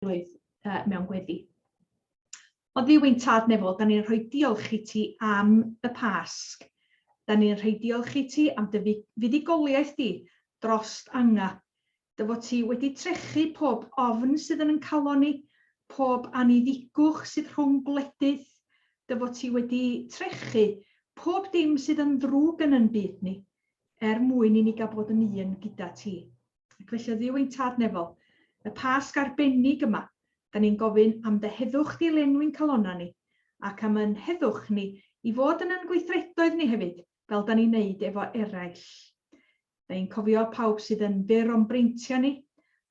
Arglwydd uh, mewn gweddi. O Dduw ein Tad nefol, da ni'n rhoi diolch i ti am y Pasg. Da ni'n rhoi diolch i ti am dy fuddugoliaeth di drost anga. Dy fod ti wedi trechu pob ofn sydd yn yn calon ni, pob aniddigwch sydd rhwng gwledydd. Dy fod ti wedi trechu pob dim sydd yn ddrwg yn yn byd ni, er mwyn i ni gael bod yn un gyda ti. Ac felly, o Dduw ein Tad nefol, y Pasg arbennig yma, da ni'n gofyn am dy heddwch di lenwi'n calonnau ni, ac am yn heddwch ni i fod yn yn gweithredoedd ni hefyd, fel da ni'n neud efo eraill. Da ni'n cofio pawb sydd yn fyr o'n breintiau ni,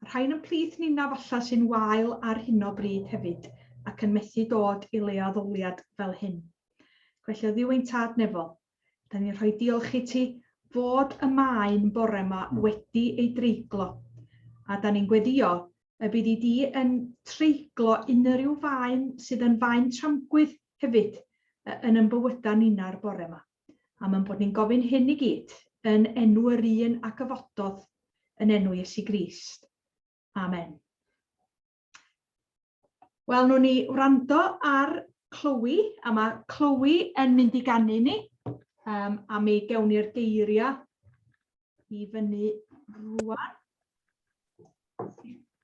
a rhai yn plith ninna falla sy'n wael ar hyn o bryd hefyd, ac yn methu dod i le o addoliad fel hyn. Ac felly, o Dduw ein Tad nefol, Da ni'n rhoi diolch i ti fod y maen bore yma wedi ei dreiglo. A da ni'n gweddio y bydd i di yn treiglo unrhyw faen sydd yn faen tramgwydd hefyd yn yn bywydau ninna'r bore yma. A mae'n bod ni'n gofyn hyn i gyd yn enw yr un a gyfododd yn enw Iesu Grist. Amen. Wel, nhw'n ni wrando ar Chloe, a mae Chloe yn mynd i ganu ni, um, a mi gewn ni'r geiriau i fyny rwan.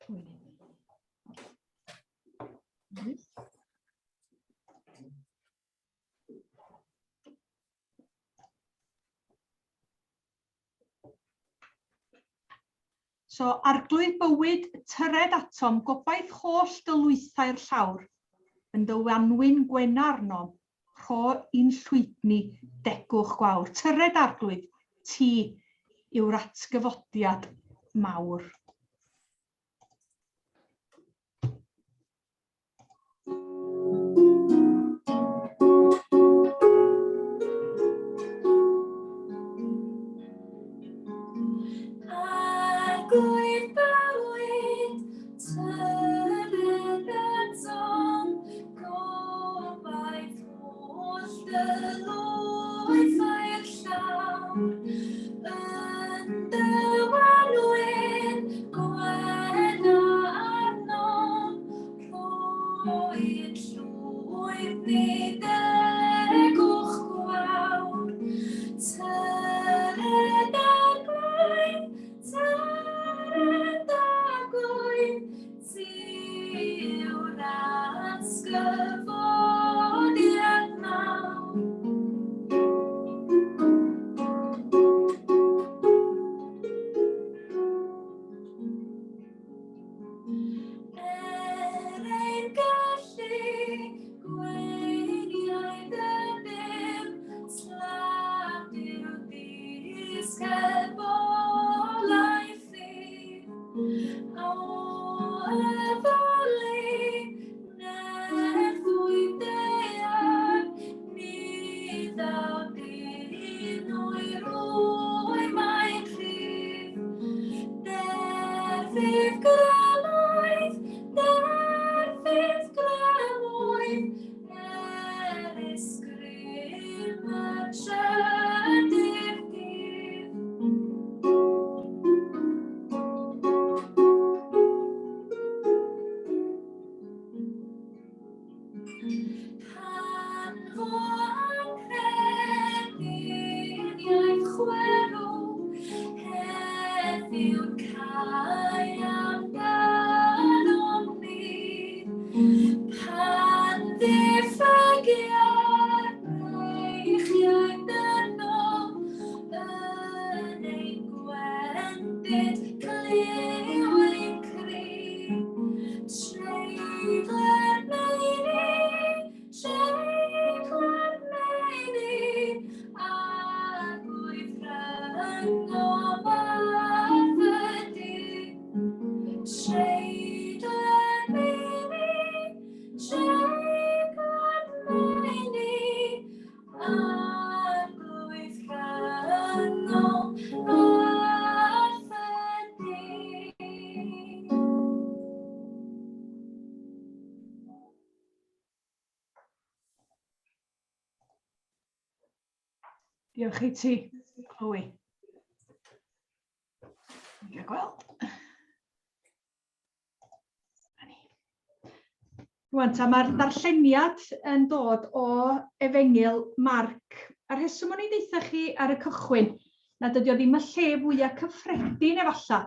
Chloe. So, Arglwydd bywyd, tyred atom, gobaith holl dy lwythau'r llawr, yn dy wanwyn gwena arnom, rho i'n llwydni degwch gwawr. Tyred, Arglwydd, ti yw'r atgyfodiad mawr. Arglwydd bywyd, tyred atom, gobaith holl dy lwythau'r llawr. Yn dy wanwyn, gwena arnom, Rhoed llwyth ni degwch gwawr. Tyred Arglwydd, tyred Arglwydd, ti yw'r atgyfodiad mawr. Er ein gallu, gweiniaid ydym, tlawd yw dysg heb olau ffydd. O addoli, nerthwydd daear, ni ddaw dyn o'i rwymau rhydd. Derfydd grymoedd, derfydd grymoedd, erys grym y trydydd dydd. Pan fo anghrediniaeth chwerw, heddiw'n cau amdanom ni. Pan ddiffygia'r breichiau dynol yn ein gwendid clyw ein cri. Treigler meini, treigler meini, arglwydd rhyngom a thydi. Treigler meini, treigler meini, arglwydd rhyngom a thydi. Diolch i ti, Chloe. Dwi'n gweld. Rwan ta, mae'r darlleniad yn dod o Efengyl Marc. A'r rheswm o'n i'n deutha chi ar y cychwyn nad ydy o ddim y lle fwyaf cyffredin efallai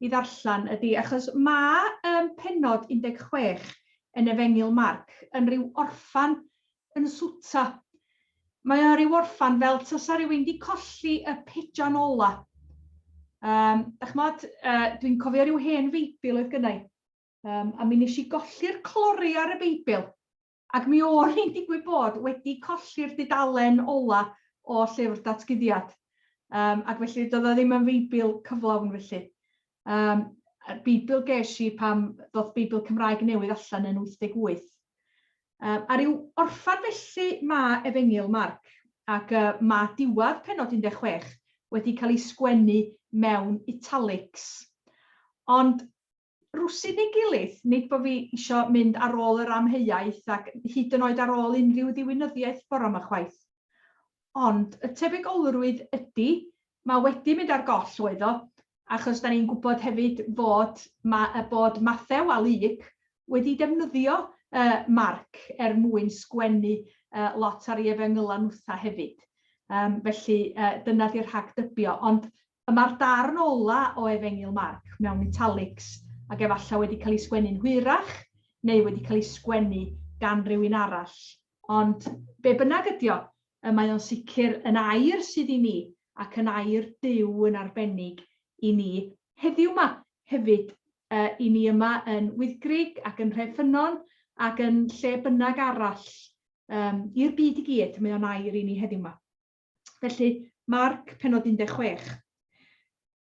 i ddarllen ydy achos mae um, pennod 16 yn Efengyl Marc yn rhyw orffan yn swta. Mae o'n rhyw orffan fel tasa rhywun wedi colli y pejan ola. Um, dach ch'mod, uh, dwi'n cofio rhyw hen Feibl oedd gynnau. Um, a mi nes i golli'r clori ar y Beibl. Ac mi o'n i'n digwydd bod wedi colli'r dudalen ola o llyfr datguddiad. Um, ac felly doedd o ddim yn Feibl cyflawn felly. Um, y Beibl ges i pam ddoth Beibl Cymraeg newydd allan yn 88. Um, a rhyw orffan felly mae Efengyl Marc, ac uh, mae diwedd penod 16 wedi cael ei sgwennu mewn italics. Ond rywsut neu gilydd, nid bod fi isio mynd ar ôl yr amheuaeth ac hyd yn oed ar ôl unrhyw ddiwinyddiaeth bore 'ma chwaith. Ond y tebygolrwydd ydy, mae wedi mynd ar goll oedd o, achos 'da ni'n gwybod hefyd fod ma- bod Mathew a Luc wedi defnyddio uh, Marc er mwyn sgwennu uh, lot ar ei efengylau nhwtha hefyd. Um, felly uh, dyna di'r rhagdybio. Ond Y mae'r darn ola o Efengyl Marc mewn italics ac efallai wedi cael ei sgwennu'n hwyrach neu wedi cael ei sgwennu gan rywun arall. Ond be bynnag ydi o, y mae o'n sicr yn air sydd i ni ac yn air Duw yn arbennig i ni heddiw 'ma hefyd, i ni yma yn Wyddgrug ac yn Nhreffynnon ac yn lle bynnag arall, yym, i'r byd i gyd, mae o'n air i ni heddiw 'ma. Felly, Marc, pennod 16.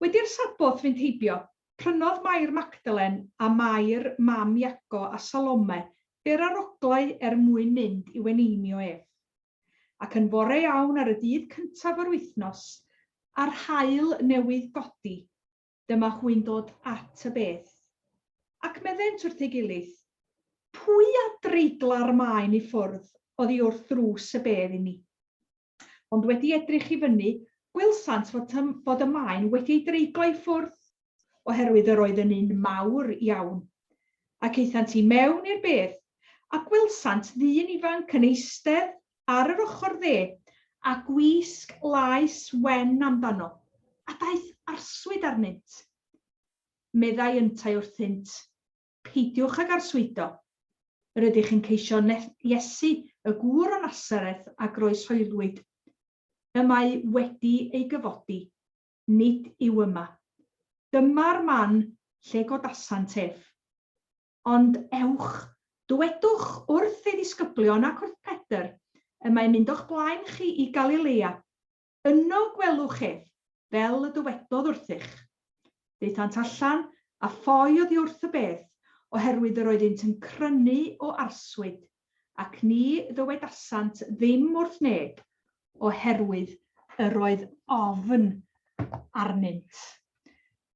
Wedi'r Saboth fynd heibio, prynodd Mair Magdalen a Mair mam Iago a Salome beraroglau er mwyn mynd i'w eneinio ef. Ac yn fore iawn ar y dydd cyntaf o'r wythnos, a'r haul newydd godi, dyma hwy'n dod at y bedd. Ac meddent wrth ei gilydd, Pwy a dreigla'r maen i ffwrdd oddi wrth ddrws y bedd i ni? Ond wedi edrych i fyny, gwelsant fod, fod y maen wedi ei dreiglo i ffwrdd, oherwydd yr oedd yn un mawr iawn. Ac aethant i mewn i'r bedd, a gwelsant ddyn ifanc yn eistedd ar yr ochr dde, a gwisg laes wen amdano, a daeth arswyd arnynt. Meddai yntau wrthynt, Peidiwch ag arswydo. Yr ydych yn ceisio Iesu, y gŵr o Nasareth a groeshoelwyd. Y mae wedi ei gyfodi. Nid yw yma. Dyma'r man lle godasant ef. Ond ewch, dywedwch wrth ei ddisgyblion ac wrth Pedr, y mae'n mynd o'ch blaen chi i Galilea. Yno gwelwch ef, fel y dywedodd wrthych. Daethant allan, a ffoi oddi wrth y bedd, oherwydd yr oeddynt yn crynu o arswyd, ac ni ddywedasant ddim wrth neb, oherwydd yr oedd ofn arnynt.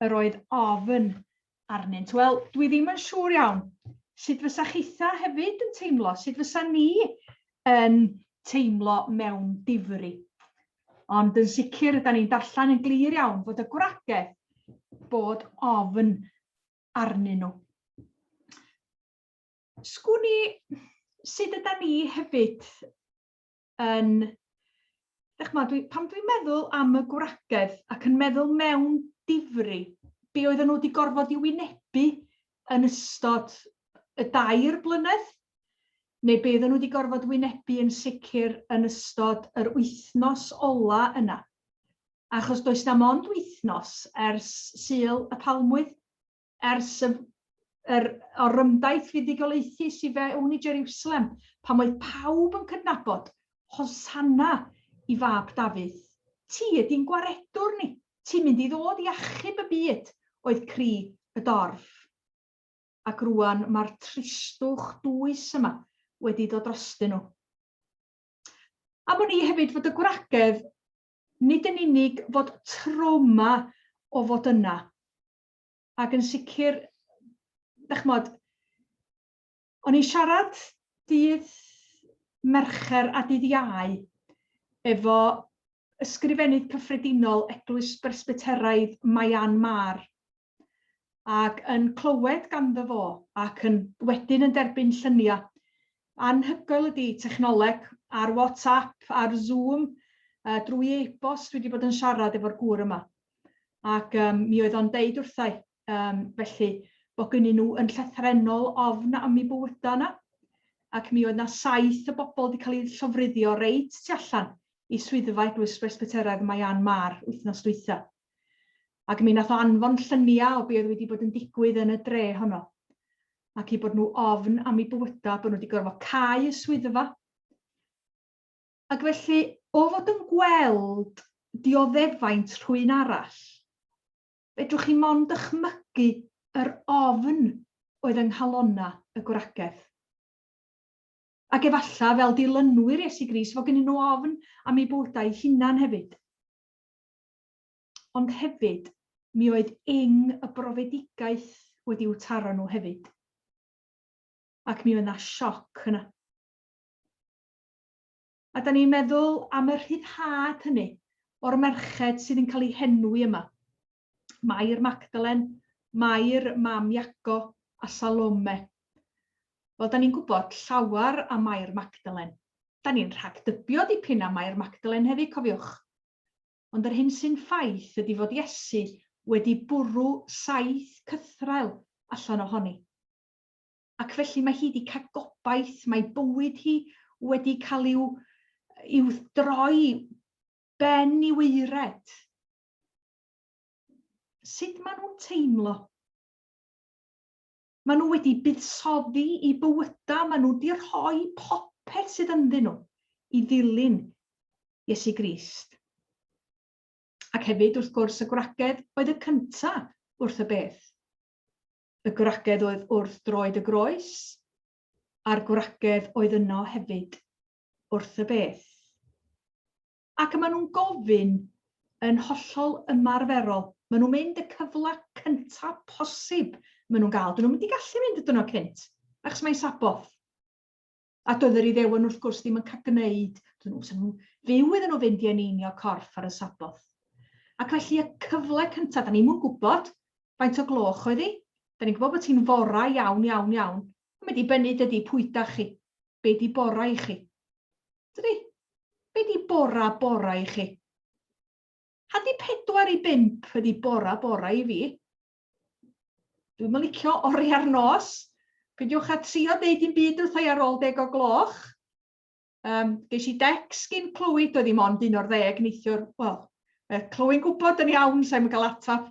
Yr oedd ofn arnynt. Wel, dwi ddim yn siŵr iawn sut fysa chitha hefyd yn teimlo, sut fysa ni yn teimlo mewn difri. Ond yn sicr, da ni'n darllen yn glir iawn fod y gwragedd bod ofn arnyn nhw. Sgwn i sut yda ni hefyd yn... Dych ch'mod, dwi, pan dwi'n meddwl am y gwragedd ac yn meddwl mewn difri, be oedden nhw wedi gorfod i wynebu yn ystod y dair blynedd, neu be oedden nhw wedi gorfod wynebu yn sicr yn ystod yr wythnos ola yna. Achos does na mond wythnos ers Sul y Palmwydd. ers y, yr orymdaith fuddugoliaethus i fewn i Jeriwsalem, pan oedd pawb yn cydnabod Hosanna i fab Dafydd. Ti ydy'n gwaredwr ni, ti'n mynd i ddod i achub y byd, oedd cri y dorf. Ac rwan mae'r tristwch dwys yma wedi dod drostyn nhw. Am wn i hefyd fod y gwragedd nid yn unig fod trawma o fod yna, Ac yn sicr, dach ch'mod, o'n i'n siarad dydd Mercher a dydd Iau efo Ysgrifennydd Cyffredinol Eglwys Bresbyteraidd Myanmar, ac yn clywed ganddo fo ac yn wedyn yn derbyn lluniau. Anhygoel ydy technoleg ar WhatsApp, ar Zoom, drwy e-bost dwi wedi bod yn siarad efo'r gŵr yma. Ac um, mi oedd o'n deud wrthai, um, felly, bod gynnyn nhw yn llythrennol ofn am eu bywydau yna. Ac mi oedd na saith o bobl wedi cael eu llofruddio reit tu allan i swyddfa Eglwys Bresbyteraidd Myanmar wythnos dwytha. Ac mi nath o anfon lluniau o be oedd wedi bod yn digwydd yn y dre honno. Ac eu bod nhw ofn am eu bywydau, bod nhw wedi gorfod cau y swyddfa. Ac felly, o fod yn gweld dioddefaint rhywun arall, fedrwch chi mond dychmygu yr ofn oedd yng nghalonnau y gwragedd. Ac efallai, fel dilynwyr Iesu Grist, fod gennyn nhw ofn am eu bywydau eu hunain hefyd. Ond hefyd, mi oedd ing y brofedigaeth wedi'u taro nhw hefyd. Ac mi oedd 'na sioc yna. A da ni'n meddwl am y rhyddhad hynny o'r merched sydd yn cael eu henwi yma. Mair Magdalen, Mair mam Iago a Salome. Wel, da ni'n gwybod llawer am Mair Magdalen. Da ni'n rhagdybio dipyn am Mair Magdalen hefyd, cofiwch. Ond yr hyn sy'n ffaith ydy fod Iesu wedi bwrw saith cythraul allan ohoni. Ac felly mae hi wedi cael gobaith, mae bywyd hi wedi cael i'w, i'w droi ben i waered. Sut maen nhw'n teimlo? Maen nhw wedi buddsoddi i bywydau, maen nhw wedi rhoi popeth sydd ynddyn nhw i ddilyn Iesu Grist. Ac hefyd, wrth gwrs, y gwragedd oedd y cyntaf wrth y beth. Y gwragedd oedd wrth droed y groes, a'r gwragedd oedd yno hefyd wrth y beth. Ac maen nhw'n gofyn yn hollol ymarferol. Maen nhw'n mynd y cyfle cyntaf posib maen nhw'n gael. Dyn nhw'n mynd i gallu mynd y diwrnod cynt, achos mae'n Saboth. A doedd yr Iddewon wrth gwrs ddim yn cael gwneud, dyn nhw, nhw fyw iddyn nhw fynd i eneinio corff ar y Saboth. Ac felly y cyfle cyntaf, da ni'm yn gwybod faint o gloch oedd hi, da ni'n gwybod bod hi'n fora iawn, iawn, iawn. Mae'n dibynnu dydy pwy da chi, be di bora i chi. Dydy? Be di bora bora i chi? 3:30 ydi bora bora i fi. Dwi'm yn licio oriau'r nos. Peidiwch â trio deud dim byd wrtha i ar ôl 10 o gloch. Um, ges i decs gyn Chloe, doedd ddim ond 11 neithiwr. Wel, mae Chloe'n gwybod yn iawn, sa'n cael ateb.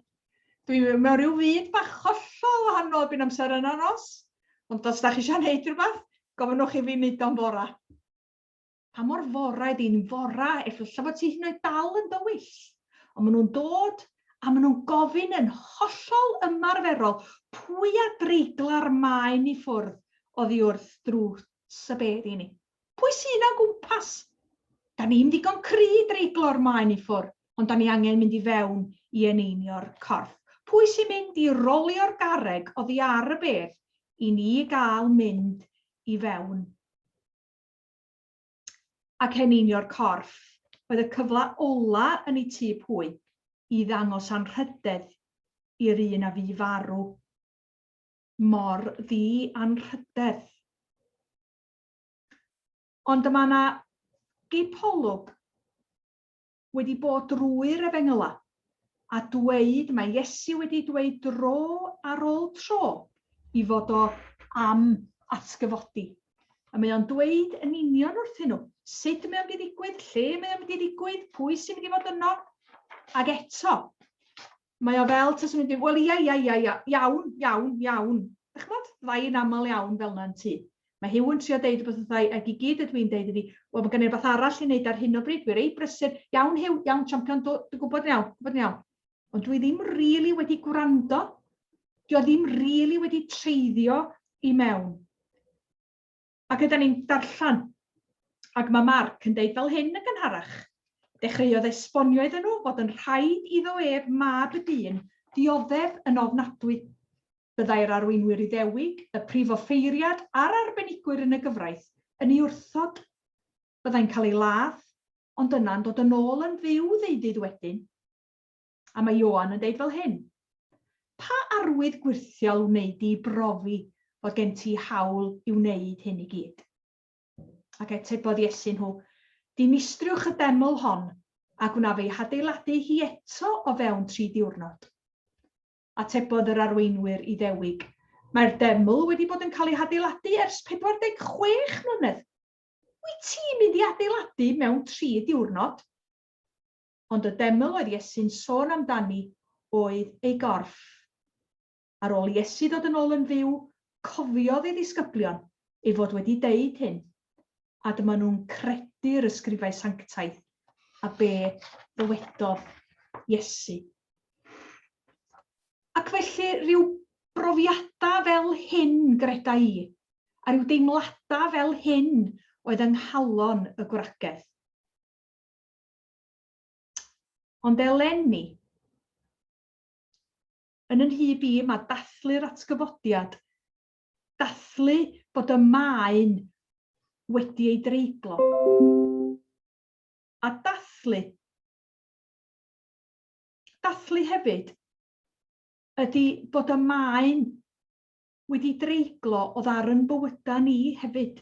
Dwi mewn rhyw fyd bach hollol wahanol byn amser yna nos. Ond os da chi eisiau gwneud rhywbeth, gofynnwch i fi wneud o'n fora. Pa mor fora ydy hi'n fora, efallai fod ti hyd yn oed dal yn dywyll. Ond maen nhw'n dod a maen nhw'n gofyn yn hollol ymarferol pwy a dreigla'r maen i ffwrdd oddi wrth drws y bedd i ni. Pwy sy'n o gwmpas? Da ni'n ddigon cry i dreiglo'r maen i ffwrdd, ond da ni angen mynd i fewn i eneinio'r corff. Pwy sy'n mynd i rolio'r garreg oddi ar y bedd i ni gael mynd i fewn ac eneinio'r corff oedd y cyfle ola yn eu tyb hwy i ddangos anrhydedd i'r un a fu farw. Mor ddi-anrhydedd. Ond y mae yna gipolwg wedi bod drwy'r Efengylau a dweud, mae Iesu wedi dweud dro ar ôl tro i fod o am atgyfodi. A mae o'n dweud yn union wrthyn nhw sut mae o'n mynd i ddigwydd, lle mae o'n mynd i ddigwydd, pwy sy'n mynd i fod yno. Ac eto, mae o fel taswn i'n dweud, wel ia, ia, ia, ia, iawn, iawn, iawn. Dych ch'mod, fydda i'n aml iawn fel 'na yn tŷ. Mae Huw yn trio deud rhywbeth wrtha i, ac i gyd ydw i'n deud ydi, wel mae gen i rywbeth arall i wneud ar hyn o bryd, dwi reit brysur, iawn Huw, iawn champion, dw, dwi'n gwybod yn iawn, gwybod yn iawn. Ond dwi ddim rili wedi gwrando, dio ddim rili wedi treiddio i mewn. Ac ydan ni'n darllen, ac mae Marc yn deud fel hyn yn gynharach, dechreuodd esbonio iddyn nhw fod yn rhaid iddo ef, mab y dyn, dioddef yn ofnadwy. Byddai'r arweinwyr Iddewig, y prif offeiriad a'r arbenigwyr yn y gyfraith yn ei wrthod. Byddai'n cael ei ladd, ond yna'n dod yn ôl yn fyw ddeuddydd wedyn. A mae Ioan yn deud fel hyn, Pa arwydd gwyrthiol wnei di brofi fod gen ti hawl i wneud hyn i gyd? Ac atebodd Iesu nhw, Dinistriwch y deml hon, a gwnaf ei hadeiladu hi eto o fewn tri diwrnod. Atebodd yr arweinwyr Iddewig, Mae'r deml wedi bod yn cael ei hadeiladu ers 46 mlynedd. Wyt ti'n mynd i adeiladu mewn tri diwrnod? Ond y deml oedd Iesu'n sôn amdani oedd ei gorff. Ar ôl Iesu ddod yn ôl yn fyw, cofiodd ei ddisgyblion ei fod wedi deud hyn, a dyma nhw'n credu'r ysgrifau sanctaidd a be ddywedodd Iesu. Ac felly rhyw brofiadau fel hyn, greda i, a rhyw deimladau fel hyn oedd yng nghalon y gwragedd. Ond eleni, yn 'y nhyb i, mae dathlu'r atgyfodiad, dathlu bod y maen wedi ei dreiglo, a dathlu, dathlu hefyd ydy bod y maen wedi dreiglo odd ar 'yn bywyda ni hefyd.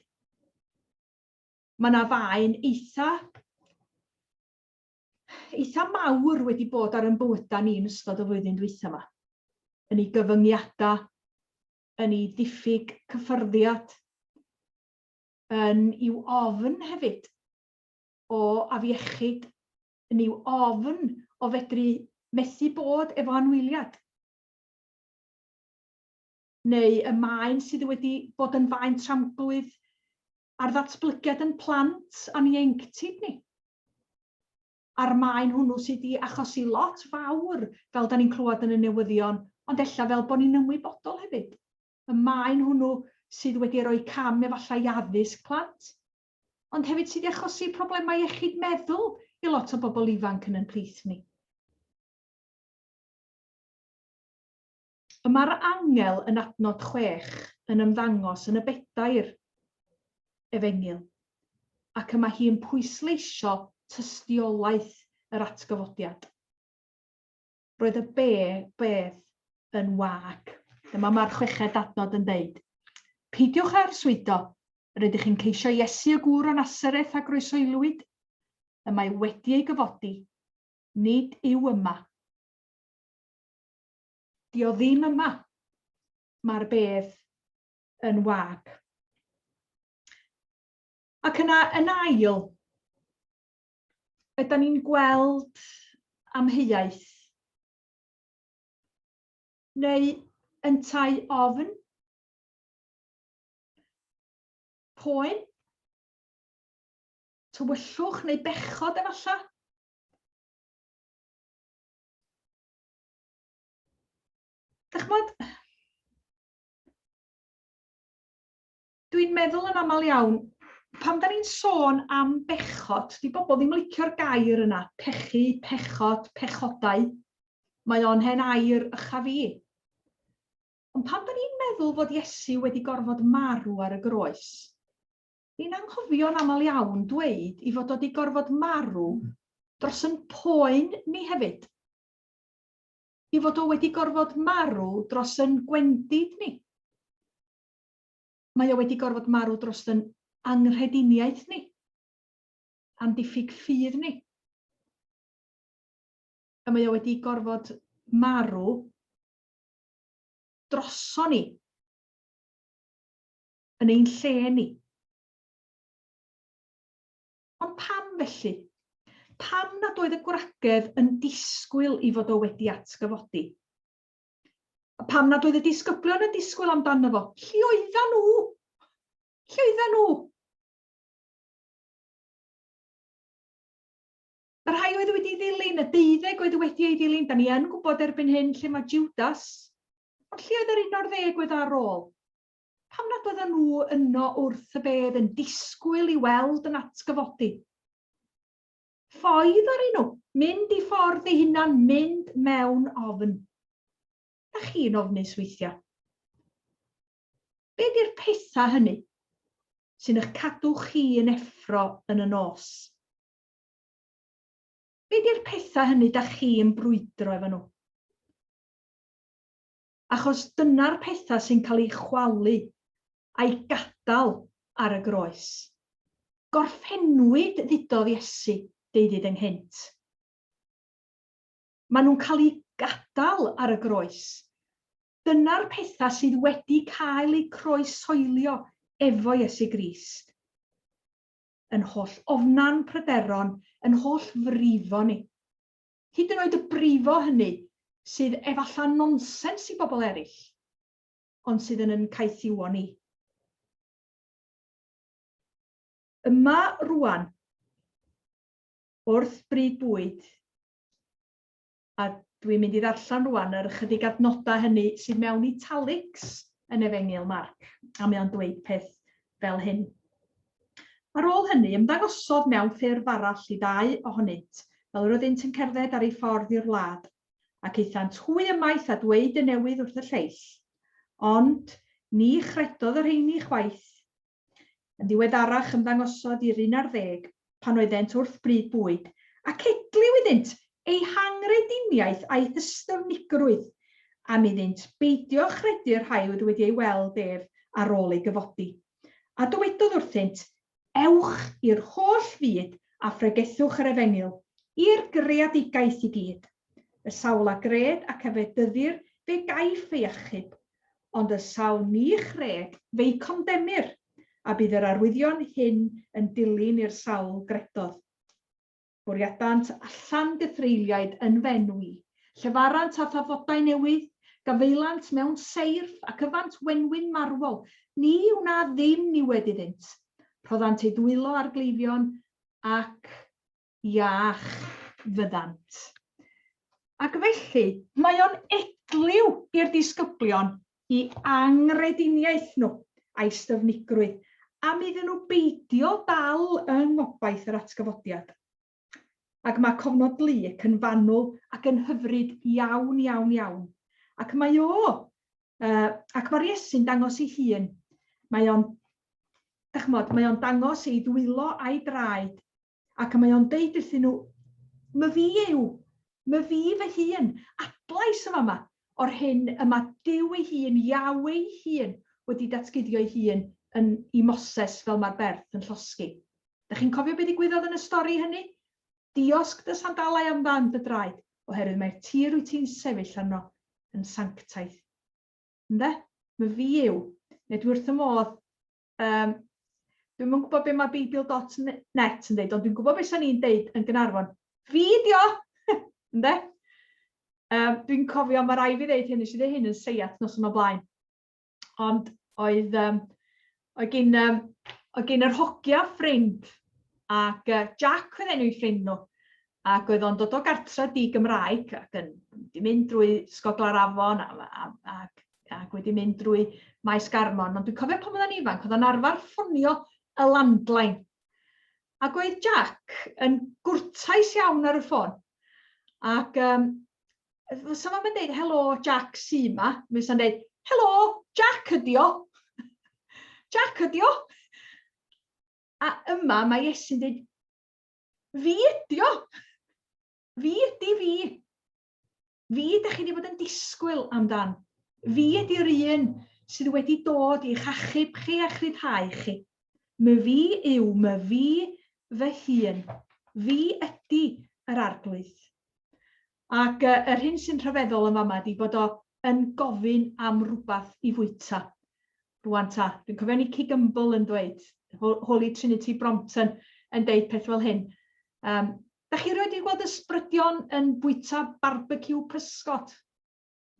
Mae 'na faen eitha eitha mawr wedi bod ar 'yn bywyda ni yn ystod y flwyddyn dwytha 'ma. Yn ei gyfyngiada, yn ei ddiffyg cyffyrddiad, yn i'w ofn hefyd o afiechyd, yn i'w ofn o fedru methu bod efo anwyliad. Neu y maen sydd wedi bod yn faen tramgwydd ar ddatblygiad yn plant a'n ieuenctid ni. A'r maen hwnnw sydd 'di achosi lot fawr, fel 'da ni'n clywed yn y newyddion, ond ella fel bod ni'n ymwybodol hefyd. Y maen hwnnw sydd wedi rhoi cam efallai i addysg plant, ond hefyd sydd 'di achosi problemau iechyd meddwl i lot o bobl ifanc yn 'yn plith ni. Y mae'r angel yn adnod 6 yn ymddangos yn y bedair efengyl, ac y mae hi'n pwysleisio tystiolaeth yr atgyfodiad. Roedd y be, bedd yn wag. Dyma mae'r chweched adnod yn deud. Peidiwch â arswydo, rydych chi'n ceisio Iesu y gŵr o Nasareth a groesoelwyd, y mae wedi ei gyfodi, nid yw yma. 'Di o ddim yma. Mae'r bedd yn wag. Ac yna, yn ail, ydan ni'n gweld amheuaeth neu yntau ofn, poen, tywyllwch neu bechod efallai? Dych ch'mod, dwi'n meddwl yn aml iawn, pan da ni'n sôn am bechod, di bobl ddim licio'r gair yna, pechu, pechod, pechodau. Mae o'n hen air ycha fi. Ond pan da ni'n meddwl fod Iesu wedi gorfod marw ar y groes, ni'n anghofio'n aml iawn dweud i fod o 'di gorfod marw dros yn poen ni hefyd. I fod o wedi gorfod marw dros yn gwendid ni. Mae o wedi gorfod marw dros yn anghrediniaeth ni, a'n diffyg ffydd ni. A mae o wedi gorfod marw droso ni, yn ein lle ni. Ond pam felly? Pam nad oedd y gwragedd yn disgwyl i fod o wedi atgyfodi? A pam nad oedd y disgyblion yn disgwyl amdano fo? Lle oeddan nhw? Lle oeddan nhw? Y rhai oedd wedi ddilyn, y deuddeg oedd wedi ei ddilyn, da ni yn gwybod erbyn hyn lle mae Judas. Ond lle oedd yr un o'r ddeg oedd ar ôl? Pam nad oedden nhw yno wrth y bedd yn disgwyl i weld yn atgyfodi? Ffoi ddaru nhw, mynd i ffordd eu hunan, mynd mewn ofn. Da chi'n ofnus weithiau? Be di'r pethau hynny sy'n eich cadw chi yn effro yn y nos? Be di'r pethau hynny da chi yn brwydro efo nhw? Achos dyna'r pethau sy'n cael eu chwalu a'i gadael ar y groes. Gorffennwyd, ddudodd Iesu, deuddydd ynghynt. Maen nhw'n cael eu gadael ar y groes. Dyna'r pethau sydd wedi cael eu croeshoelio efo Iesu Grist. Yn holl ofna'n pryderon, yn holl frifo ni. Hyd yn oed y brifo hynny sydd efallai nonsens i bobl eraill, ond sydd yn yn caethiwo ni. Yma rwan, wrth bryd bwyd, a dwi'n mynd i ddarllen rwan yr ychydig adnodau hynny sydd mewn italics yn Efengyl Marc, a mae o'n dweud peth fel hyn. Ar ôl hynny, ymddangosodd mewn ffurf arall i ddau ohonynt, fel yr oeddynt yn cerdded ar eu ffordd i'r wlad, ac aethant hwy ymaith a dweud y newydd wrth y lleill. Ond ni chredodd y rheini chwaith. Yn ddiweddarach ymddangosodd i'r un ar ddeg, pan oeddent wrth bryd bwyd, ac edliw iddynt ei hangrediniaeth a'i hystyfnigrwydd, am iddynt beidio chredu'r rhai oedd wedi ei weld ef ar ôl ei gyfodi. A dywedodd wrthynt, Ewch i'r holl fyd a phregethwch yr efengyl i'r greadigaeth i gyd. Y sawl a gred ac a fedyddir, fe gaiff ei achub, ond y sawl ni chred, fe'i condemir, a bydd yr arwyddion hyn yn dilyn i'r sawl gredodd. Bwriadant allan gythreuliaid yn f'enw i, llefarant â thafodau newydd, gafaelant mewn seirff ac yfant wenwyn marwol, ni wna ddim niwed iddynt. Rhoddant eu dwylo ar gleifion ac iach fyddant. Ac felly, mae o'n edliw i'r disgyblion i anghrediniaeth nhw a'i styfnigrwydd, am iddyn nhw beidio dal yng ngobaith yr atgyfodiad. Ac mae cofnod Luc yn fanwl ac yn hyfryd iawn, iawn, iawn. Ac mae o, uh, ac mae'r Iesu'n dangos ei hun. Mae o'n, dych mae o'n dangos ei ddwylo a'i draed Ac mae o'n deud wrthyn nhw, My fi yw, my fi fy hun, adlais yn fama o'r hyn y mae Duw ei hun, Yahweh ei hun, wedi datguddio ei hun yn, i Moses fel mae'r berth yn llosgi. Dych chi'n cofio beth ddigwyddodd yn y stori hynny? Diosg dy sandalau am ddan dy draed, oherwydd mae'r tir wyt ti'n sefyll arno yn sanctaidd. Ynde? My fi yw. Neu dwi wrth y modd Um, dwi'm yn gwybod be mae Beibl.net yn deud, ond dwi'n gwybod beth sa'n ni'n deud yn Gynarfon. Fi di o! Ynde? Um, dwi'n cofio, mae rai fi ddeud hyn, nes i ddeud hyn yn seiat nos yma blaen. Ond oedd, um, oedd gyn, um, oedd gyn yr hogia ffrind, ac uh, Jack oedd enw i ffrind nhw, ac oedd o'n dod o gartre di Gymraeg ac yn wedi mynd drwy Ysgol Glarafon a, a, ac, ac wedi mynd drwy Maes Garmon. Ond dwi'n cofio pan oedd o'n ifanc, oedd o'n arfer ffonio y landline. Ac oedd Jack yn gwrtais iawn ar y ffôn. Ac um, fysa fo'n mynd dweud, helo Jack sy 'ma, mi fysa'n dweud, helo Jack ydi o. Jack ydi o. A yma mae Iesu'n dweud, Fi ydi o! Fi ydi fi! Fi ydych chi wedi bod yn disgwyl amdan. Fi ydi'r un sydd wedi dod i'ch achub chi a'ch rhyddhau chi. My fi yw my fi fy hun. Fi ydi yr Arglwydd. Ac yr hyn sy'n rhyfeddol yn fama ydi bod o yn gofyn am rywbeth i fwyta. Rwan ta, dwi'n cofio Nicky Gumbel yn dweud, Holy Trinity Brompton yn deud peth fel hyn. Um, da chi rioed wedi gweld ysbrydion yn bwyta barbeciw pysgod?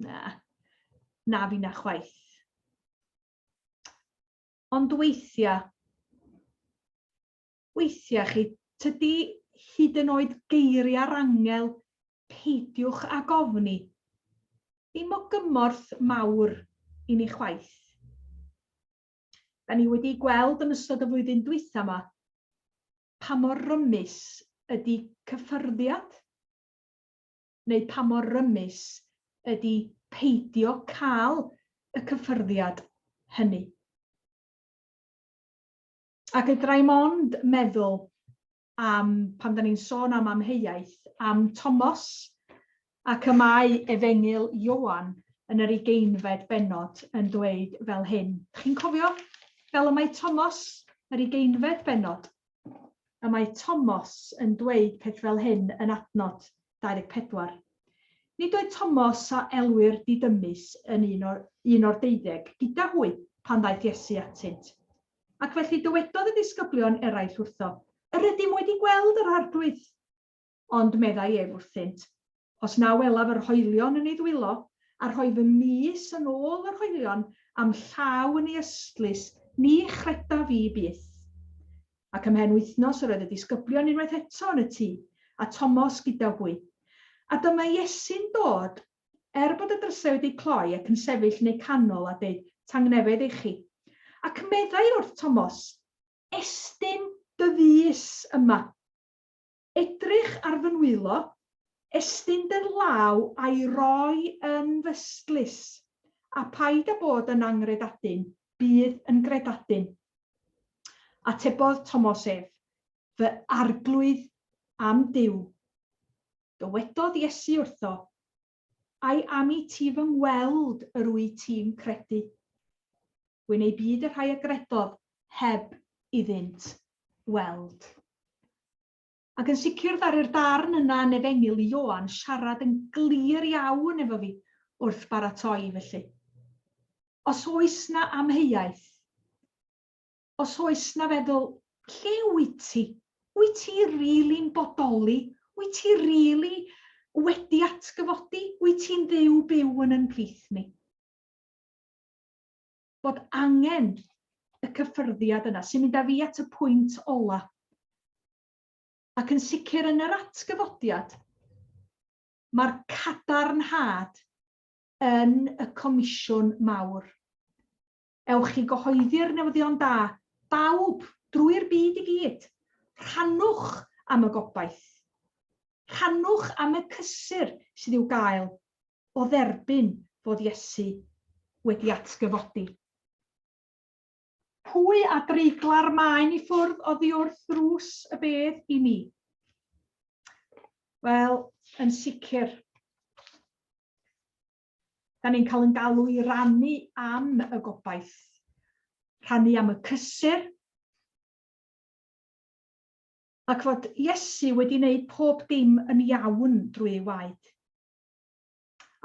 Na, na fi na chwaith. Ond weithiau, weithiau chi, tydi hyd yn oed geiriau'r angel peidiwch ag ofni, ddim o gymorth mawr i ni chwaith. Da ni wedi gweld yn ystod y flwyddyn dwytha 'ma pa mor rymus ydi cyffyrddiad, neu pa mor rymus ydi peidio cael y cyffyrddiad hynny. Ac fedra i'm ond meddwl am, pan da ni'n sôn am amheuaeth, am Tomos, ac y mae Efengyl Ioan yn yr ugeinfed bennod yn dweud fel hyn. Chi'n cofio fel y mae Tomos, yr ugeinfed bennod? Y mae Tomos yn dweud peth fel hyn yn adnod 24. Nid oedd Tomos a elwir Didymus yn un o'r, un o'r deuddeg gyda hwy pan ddaeth Iesu atynt. Ac felly dywedodd y disgyblion eraill wrtho, Yr ydym wedi gweld yr Arglwydd. Ond meddai ef wrthynt, Os na welaf yr hoelion yn ei ddwylo, a rhoi fy mys yn ôl yr hoelion, a'm llaw yn ei ystlys, ni chredaf fi byth. Ac ymhen wythnos yr oedd y disgyblion unwaith eto yn y tŷ, a Tomos gyda hwy. A dyma Iesu'n dod, er bod y drysau wedi cloi, ac yn sefyll yn eu canol, a deud, Tangnefedd i chi. Ac meddai wrth Tomos, Estyn dy fys yma. Edrych ar fy nwylo, estyn dy law a'i roi yn fy stlys, a phaid â bod yn anghredadun, bydd yn gredadun. Atebodd Tomos ef, Fy Arglwydd a'm Duw. Dywedodd Iesu wrtho, Ai am i ti fy ngweld yr wyt ti'n credu? Gwyn eu byd y rhai a gredodd heb iddynt weld. Ac yn sicr ddaru'r darn yna yn Efengyl i Ioan siarad yn glir iawn efo fi wrth baratoi felly. Os oes 'na amheuaeth, os oes 'na feddwl, lle wyt ti? Wyt ti rili'n bodoli? Wyt ti rili wedi atgyfodi? Wyt ti'n Dduw byw yn 'yn plith ni? Bod angen y cyffyrddiad yna, sy'n mynd â fi at y pwynt ola. Ac yn sicr yn yr atgyfodiad, mae'r cadarnhad yn y comisiwn mawr. Ewch i gyhoeddi'r newyddion da, bawb, drwy'r byd i gyd. Rhannwch am y gobaith. Rhannwch am y cysur sydd i'w gael o dderbyn fod Iesu wedi atgyfodi. Pwy a dreigla'r maen i ffwrdd oddi wrth ddrws y bedd i ni? Wel, yn sicr, da ni'n cael yn galw i rannu am y gobaith, rhannu am y cysur, ac fod Iesu wedi wneud pob dim yn iawn drwy ei waed.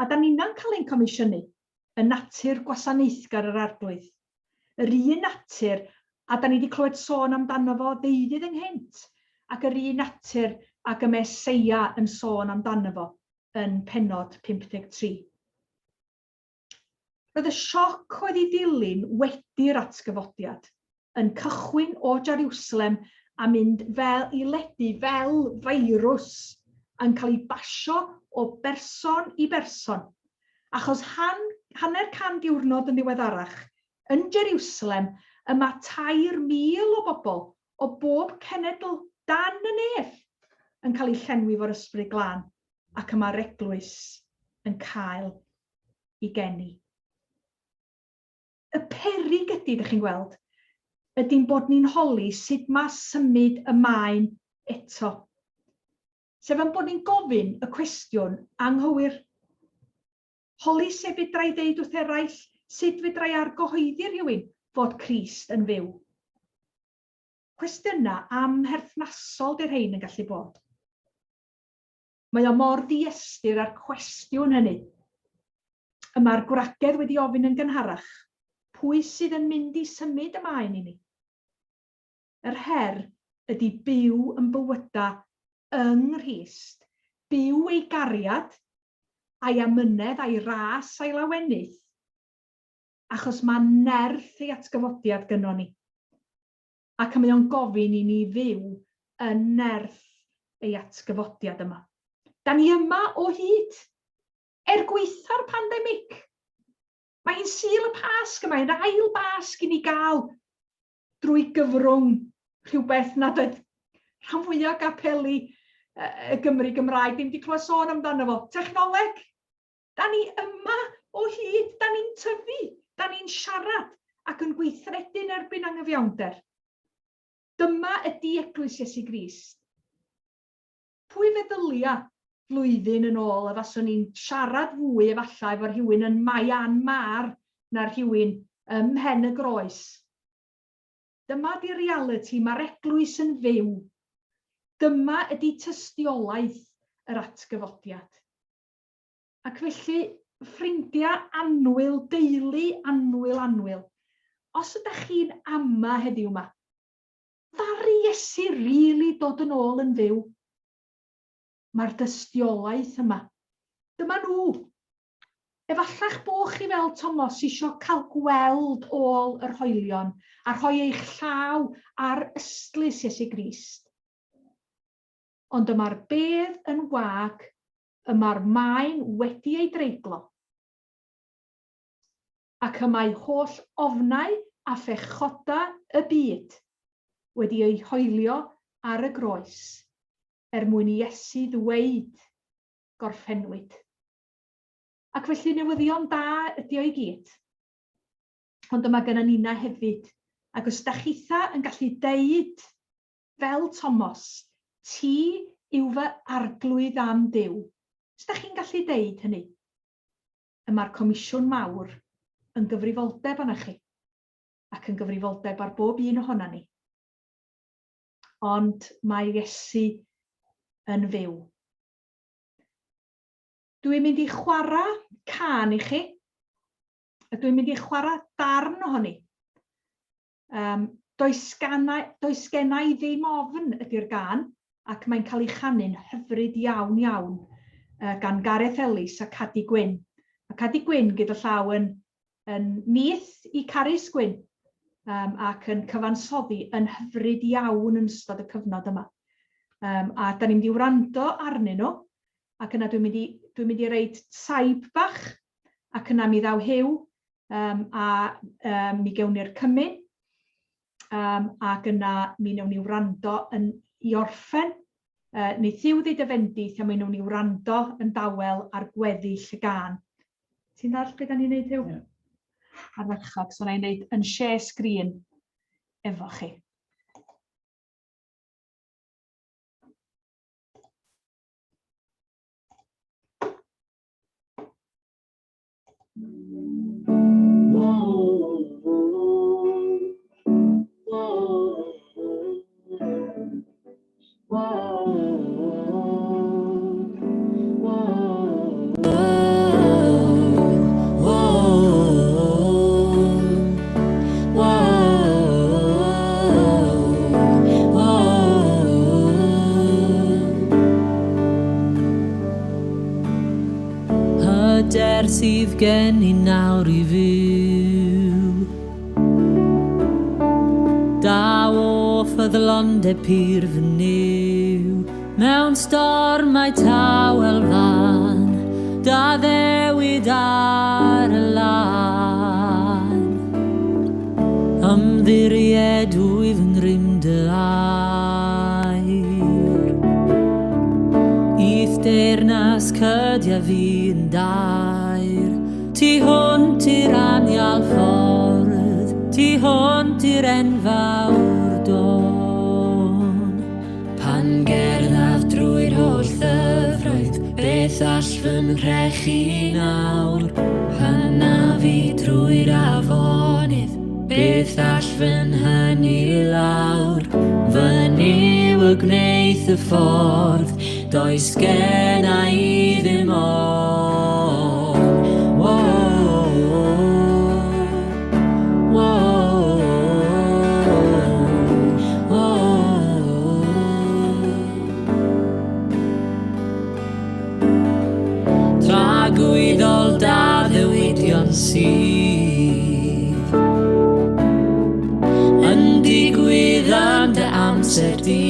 A da ninna'n cael ein comisiynu yn natur gwasanaethgar yr Arglwydd. Yr un natur a da ni wedi clywed sôn amdano fo ddeuddydd ynghynt, ac yr un natur ag y mae Eseia yn sôn amdano fo yn pennod 53. Roedd y sioc oedd i ddilyn wedi'r atgyfodiad, yn cychwyn o Jeriwsalem a mynd fel i ledu fel feirws, yn cael ei basio o berson i berson. Achos han, hanner can diwrnod yn ddiweddarach, yn Jeriwsalem, y mae 3,000 o bobl o bob cenedl dan y nef yn cael eu llenwi fo'r Ysbryd Glân, ac y mae'r eglwys yn cael i geni. Y peryg ydy, dych chi'n gweld, ydy'n bod ni'n holi sut mae symud y maen eto. Sef ein bod ni'n gofyn y cwestiwn anghywir. Holi sut fedra i ddeud wrth eraill, sut fedra i argyhoeddi rhywun fod Crist yn fyw. Cwestiynau amherthnasol 'di'r rhein yn gallu bod. Mae o mor ddiystyr â'r cwestiwn hynny. Y mae'r gwragedd wedi ofyn yn gynharach, pwy sydd yn mynd i symud y maen i ni? Yr her ydy byw yn bywyda yng Nghrist, byw ei gariad, a'i amynedd, a'i ras, a'i lawenydd, achos mae nerth ei atgyfodiad gynnon ni. Ac mae o'n gofyn i ni fyw yn nerth ei atgyfodiad yma. Da ni yma o hyd, er gwaetha'r pandemig. Mae hi'n Sul y Pasg yma, yn ail Basg i ni gael drwy gyfrwng rhywbeth nad oedd rhan fwyaf gapeli y Gymru Gymraeg ddim wedi clywed sôn amdano fo, technoleg. Da ni yma o hyd, da ni'n tyfu, da ni'n siarad ac yn gweithredu'n erbyn anghyfiawnder. Dyma ydy Eglwys Iesu Grist. Pwy feddylia flwyddyn yn ôl a faswn i'n siarad fwy efallai efo rhywun yn Myanmar na rhywun ym Mhen y Groes? Dyma 'di realiti, mae'r eglwys yn fyw. Dyma ydy tystiolaeth yr atgyfodiad. Ac felly, ffrindiau annwyl, deulu annwyl annwyl, os ydych chi'n ama heddiw 'ma, ddaru Iesu rili dod yn ôl yn fyw? Mae'r dystiolaeth yma. Dyma nhw. Efalla'ch bod chi fel Tomos isio cael gweld ôl yr hoelion a rhoi eich llaw ar ystlys Iesu Grist. Ond y mae'r bedd yn wag, y mae'r maen wedi ei dreiglo, ac y mae holl ofnau a phechodau y byd wedi eu hoelio ar y groes, er mwyn i Iesu ddweud, Gorffennwyd. Ac felly newyddion da ydi o i gyd. Ond y mae gennym ninna hefyd, ac os da chitha yn gallu deud fel Tomos, Ti yw fy Arglwydd a'm Duw, os da chi'n gallu deud hynny, y mae'r Comisiwn Mawr yn gyfrifoldeb arna chi, ac yn gyfrifoldeb ar bob un ohona ni. Ond mae Iesu yn fyw. Dwi'n mynd i chwarae cân i chi, a dwi'n mynd i chwarae darn ohoni. Um, does, ganau, does genna i ddim ofn ydy'r gân, ac mae'n cael ei chanu'n hyfryd iawn iawn uh, gan Gareth Ellis a Cadi Gwyn. Mae Cadi Gwyn gyda llaw yn, yn nith i Carys Gwyn um, ac yn cyfansoddi yn hyfryd iawn yn ystod y cyfnod yma. Um, a da ni'n mynd i wrando arnyn nhw, ac yna dwi'n mynd i, dwi'n mynd i reid saib bach, ac yna mi ddaw Huw um, a um, mi gewn ni'r cymun, um, ac yna mi wnawn ni wrando yn, i orffen. Wneith Huw ddeud y fendith a mi wnawn ni wrando yn dawel ar gweddill y gân. Ti'n dall beth da ni'n neud, Huw? Yeah. Ardderchog. So na i wneud yn share screen efo chi. Hyder sydd gen i nawr i fyw Daw o ffyddlondeb pur fy Nuw Mewn storm mae tawel fan Da ddewid ar y lan Ymddiried wyf yng ngrym dy air. I'th deyrnas cydia fi'n daer. Tu hwnt i'r anial ffordd, tu hwnt i'r enfawr don. Pan gerddaf drwy'r holl ddyfroedd, beth all fy nhrechu nawr? Pan af i drwy'r afonydd, beth all fy nhynnu i lawr? Fy Nuw y gwneith y ffordd, does genna i ddim ofn. Whoa, whoa, whoa. Tragwyddol da ddewidion sydd yn digwydd yn dy amser di.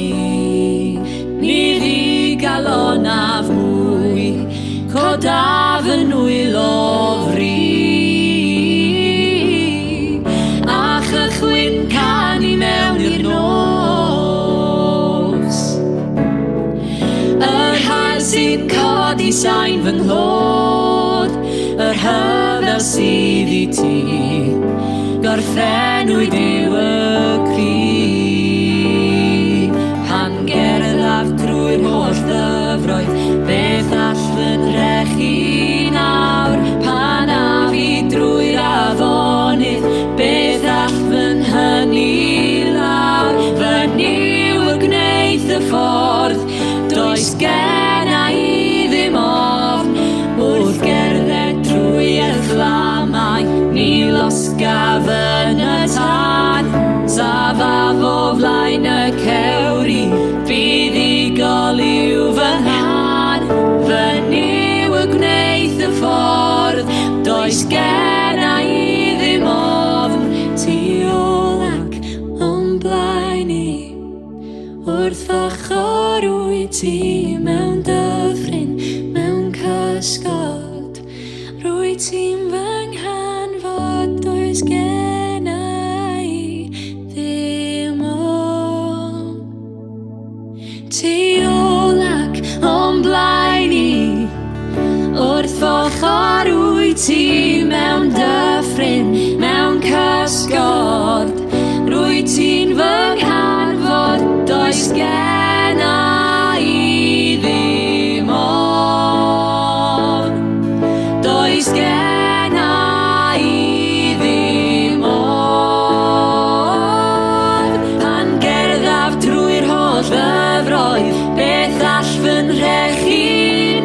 Ni fi galonaf mwy, codaf fy nwylo fri. A chychwyn canu mewn i'r nos. Yr haul sy'n codi sain fy nghlod, y rhyfel sydd i ti, gorffennwyd yw y cri. Pan gerddaf drwy'r holl ddyfroedd, beth all fy nhrechu nawr? Pan af i drwy'r afonydd, beth all fy nhynnu lawr? Fy Nuw y gwneith y ffordd. Does genna i ddim ofn wrth gerdded trwy y fflamau, ni losgaf yn y tân. Safaf o flaen y cewri, buddugol yw fy nghân. Fy Nuw y gwneith y ffordd, does genna i ddim ofn. Tu ôl ac o'm blaen i. Wrth ochr wyt ti mewn dyffryn, mewn cysgod. Rwyt ti'n fy nghanfod, does genna i ddim ofn. Tu ôl ac o'm blaen i, wrth ochr wyt ti mewn dyffryn, mewn cysgod. Rwyt ti'n fy nghanfod, does genna i ddim ofn. Does genna i ddim ofn. Pan gerddaf drwy'r holl ddyfroedd, beth all fy nhrechu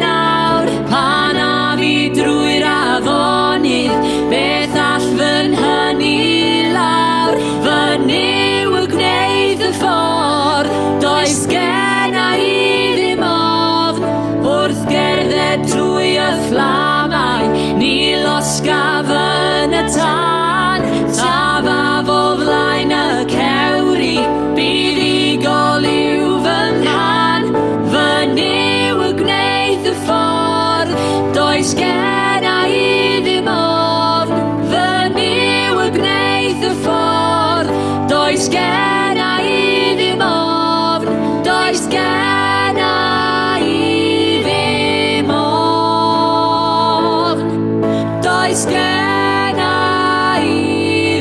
nawr? Pan af i drwy'r afonydd, beth all fy nhynnu lawr? Fy Nuw y gwneud y ffordd, does genna i ddim ofn. Wrth gerdded trwy y fflamau, ni losgaf yn y tân. Safaf o flaen y cewri, buddugol yw fy nghân. Fy Nuw y gwneud y ffordd, does genna i ddim ofn. Fy Nuw y gwneud y ffordd, does genna i ddim ofn. Does genna i ddim ofn. Does genna i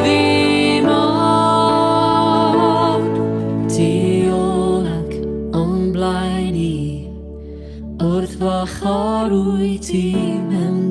ddim ofn. Tu ôl ac o'm blaen i, wrth fy ochr wyt ti mewn